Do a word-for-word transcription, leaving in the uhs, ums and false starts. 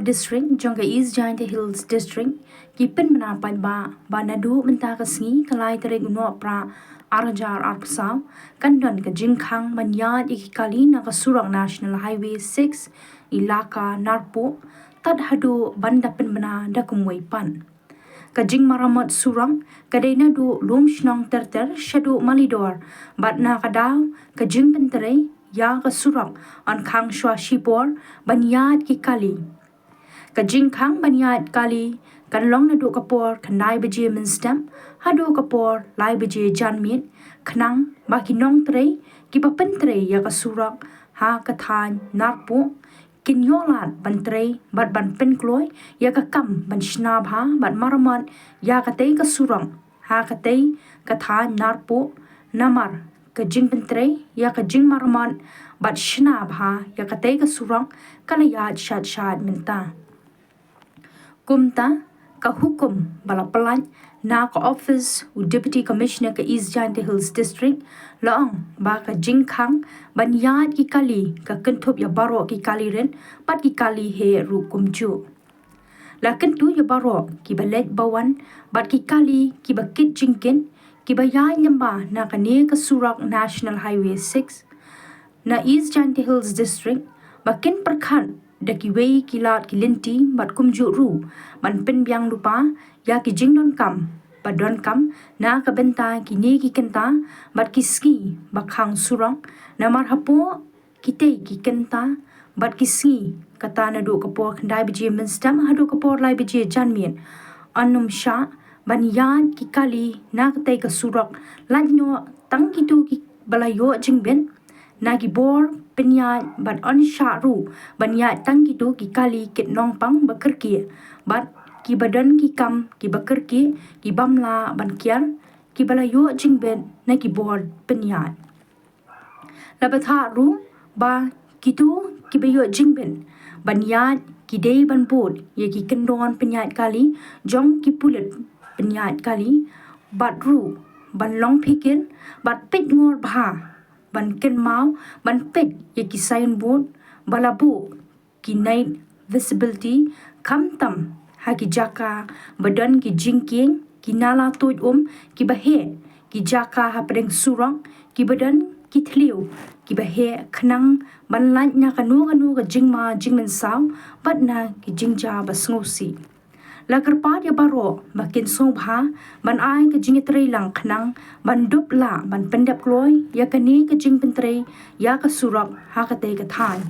District jong ka East Jaintia Hills District ki pynbna paidbah ba naduh mynta ka sngi ka lai tarik u Nohprah ar hajar arphew saw kan don ka jingkhang ban ïaid ïa ki kali na ka surok National Highway six, Elaka Narpuh, tad haduh ban da pynbna da kumwei pat. Ka jingmaramot surok ka dei naduh Lumshnong ter ter shaduh Malidor, bad na ka daw ka jingpyntrei ïa ka surok yn khang shwa shipor ban ïaid ki kali. Ka jingkhang ban ïaid kali kan long naduh ka por khyndai baje mynstep haduh ka por lai baje janmiet, khnang ba ki nongtrei kiba pyntrei ïa ka surok ha ka thaiñ Narpuh kin ïoh lad ban trei bad ban pynkloi ïa ka kam ban shna bha bad maramot ïa katei ka surok ha katei ka thaiñ Narpuh, namar ka jingpyntrei ïa ka jingmaramot bad shna bha ïa katei ka surok ka la ïaid shat shat mynta. Kumta, ka hukum ba la pyllait na ka office u Deputy Commissioner ka East Jaintia Hills District la ong ba ka jingkhang ban ïaid ki kali ka kynthup ïa baroh ki kali rit bad ki kali heh ruh kumjuh. La kyntu ïa baroh kiba leit ba wan bad ki kali kiba kit jingkit kiba ïaid lyngba na kane ka surok National Highway six na East Jaintia Hills District ba kin pyrkhat da kiwei ki lad ki lynti bad kumjuh ruh ban pynbiang lypa ïa ki jingdonkam ba donkam na ka bynta kine ki kynta bad ki sngi ba khang surok, namar hapoh kitei ki kynta bad ki sngi, kata naduh ka por khyndai baje mynstep haduh ka por lai baje janmiet, yn ym shah ban ïaid ki kali na katei ka surok, lait noh tang kito kiba la ïoh jingbit na ki bor pynïaid bad yn shah ruh ban ïaid tang kito ki kali kit nongpang ba kyrkieh bad kiba don ki kam kiba kyrkieh, ki bym lah ban kiar, kiba la ïoh jingbit na ki bor pynïaid. La bthah ruh ba kito kiba ïoh jingbit ban ïaid ki dei ban bud ïa ki kyndon pynïaid kali jong ki pulit pynïaid kali, bad ruh ban long phikir bad peit ngor bha ban kynmaw ban peit ïa ki signboard ba la buh ki night visibility, khamtam ha ki jaka ba don ki jingkieng, ki nala tuid um kiba heh, ki jaka hapdeng surok kiba don ki thliew kiba heh, khnang ban lait na kano kano ka jingma jingmynsaw bad na ki jingjia ba sngewsih. La kyrpad ïa baroh ba kin sngewbha ban ai ka jingïatreilang khnang ban dup lah ban pyndep kloi ïa kane ka jingpyntrei ïa ka surok ha katei ka thaiñ.